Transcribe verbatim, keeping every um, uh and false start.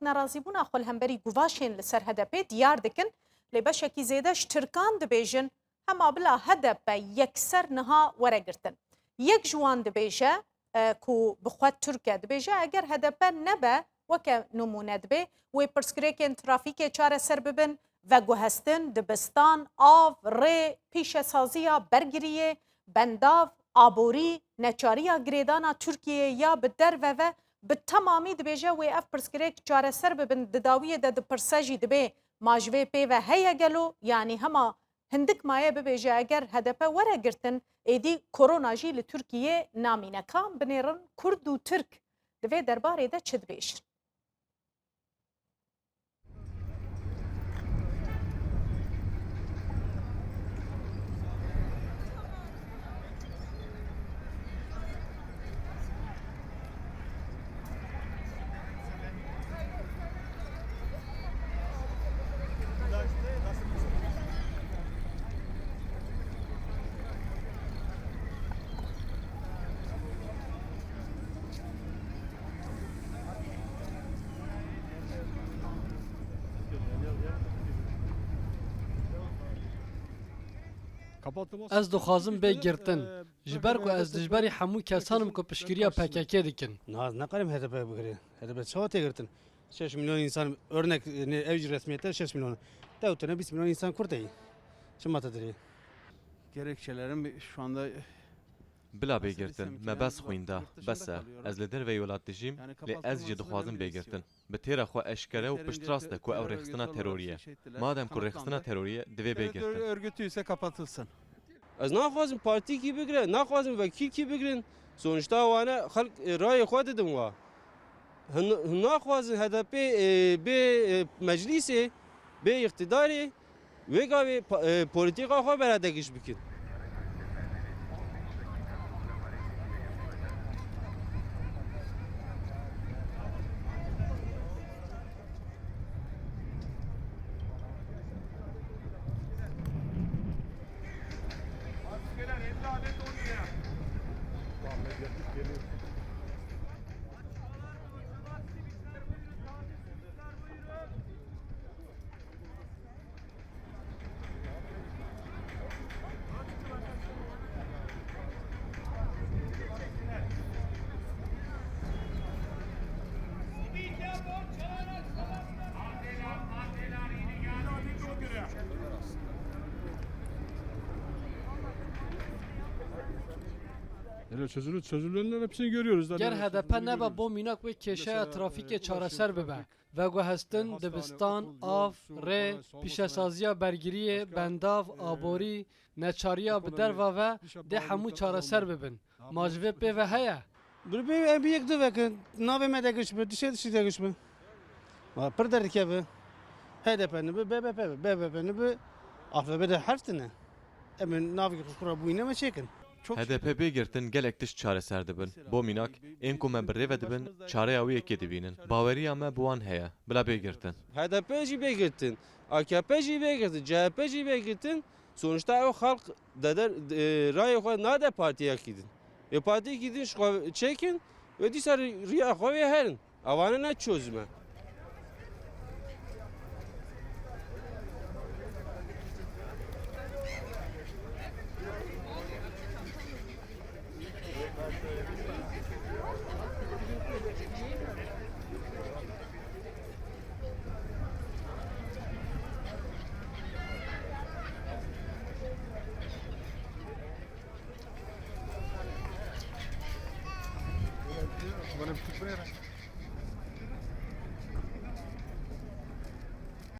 nerazîbûna xwe li hemberî guvaşên li ser H D P diyar dikin, lê beşekî zêde ji Tirkan dibêjin, hema bila H D P yekser niha were girtin. Yek ji wan dibêje, e, ku bi xwe Tirk e, dibêje, eger H D P nebe, weke nimûne dibe, wê pirsgirêkên trafîkê çareser bibin, veguhestin, dibistan, av, rê, pîşesaziya bergiriyê, bendav, aborî, neçariya girêdana Tirkiyeyê ya bi derve ve bi temamî dibêje wê ev pirsgirêk çareser bibin. Di dawiyê de dipirse jî dibê, ma ji vê pê ve heye gelo? Yanî hema hindik maye bibêje eger H D P were girtin, êdî korona jî li Tirkiyeyê namîne. Ka em binêrin Kurd û Tirk di vê derbarê de çi dibêjin? Ez dixwazim bê girtin, ji ber ku ez dijberî hemû kesan im ku piştgiriya P K K dikin. Na, ez nakarim H D P bigirim. H D P çawa tê girtin? Şeş milyon insan, örnek, ne, ev jî resmiyete şeş milyon. Dew tane bîst milyon insan Kurd heye. Çima te dirê? Gerekçelerim şu anda Bila bê girtin, me bes xwînda, bes e. Ez li derveyî welat dijîm, lê ez jî dixwazim bê girtin. Bi têra xwe eşkere û piştrast e ku ew rêxistina terorî ye. Madem ku rêxistina terorî ye, divê bê girtin. Örgütü ise kapatılsın. Ez naxwazim partîkî bigire, naxwazim vekîlkî bigirin. Sonuçta wane xelk, e, rayê xwe didin wa. Hin, hin naxwazin H D P, e, bê, e, meclîsê, bê îqtidarê, wê gavê pa-, e, polîtîka xwe beredegîş bikin. Öyle çözülür, çözülenler hepsini görüyoruz zaten. Ger H D P nebe, bo mînak wê kêşeya trafikê çareser bibe. Veguhestin, dibistan, av, rê, pîşesaziya bergiriyê, bendav, aborî, neçariya bi derva ve dê hemû çareser bibin. Ma ji vê pê ve heye? Bi pê em bi yek du vekin, navê me de giş bi, dişê dişî de giş bi. Ma pir derdikeve. H D P nibi, B B P bi, B B P nibi, A F B de herf tine. Em ê navê xwe ra bûyîne me çêkin. H D P bê girtin gelek tişt çareser dibin. Bo mînak, ên ku me bi rê ve dibin, çareya wê yekê dibînin. Baweriya me bi wan heye. Bila bê girtin. H D P jî bê girtin. A K P jî bê girtin. C H P jî bê girtin. Sonuçta ew xelk deder, e, rayê xwe nade partiyekî din. Ê partiyekî din ji xwe çêkin, wê dîsa ri-, riya xwe wê herin. Evane ne çözüm e. Bana bir Türk ver.